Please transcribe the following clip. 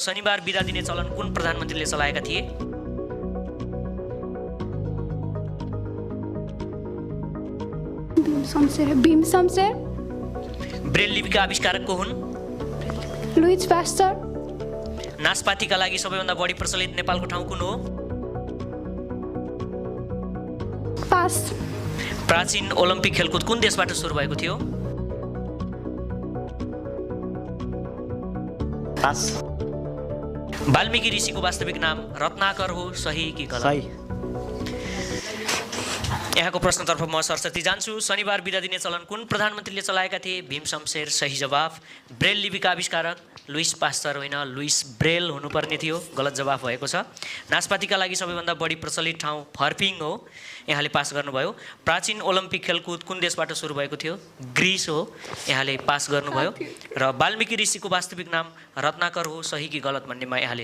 शनिबार बिदा दिने चलन कुन प्रधानमन्त्रीले चलाएका थिए? भीम शमशेर। ब्रेल लिपिका आविष्कारक को हुन्? Louis Pasteur. नासपातीका लागि सबैभन्दा बढी प्रचलित नेपालको ठाउँ कुन हो? पास। प्राचीन ओलम्पिक खेलकुद कुन देशबाट सुरु भएको थियो? पास। वाल्मीकि ऋषिको वास्तविक नाम रत्नाकर हो, सही कि गलत? सही। यहाँको प्रश्नतर्फ म सरस्वती जान्छु। शनिबार बिदा दिने चलन कुन प्रधानमन्त्रीले चलाएका थिए? भीम शमशेर, सही जवाफ। ब्रेल लिपिका आविष्कारक लुइस पास्चर होइन, लुइस ब्रेल हुनुपर्ने थियो, गलत जवाफ भएको छ। नासपातीका लागि सबैभन्दा बढी प्रचलित ठाउँ फर्पिङ हो, यहाँले पास गर्नुभयो। प्राचीन ओलम्पिक खेलकुद कुन देशबाट सुरु भएको थियो? ग्रिस हो, यहाँले पास गर्नुभयो। र वाल्मीकि ऋषिको वास्तविक नाम रत्नाकर हो, सही कि गलत भन्नेमा यहाँले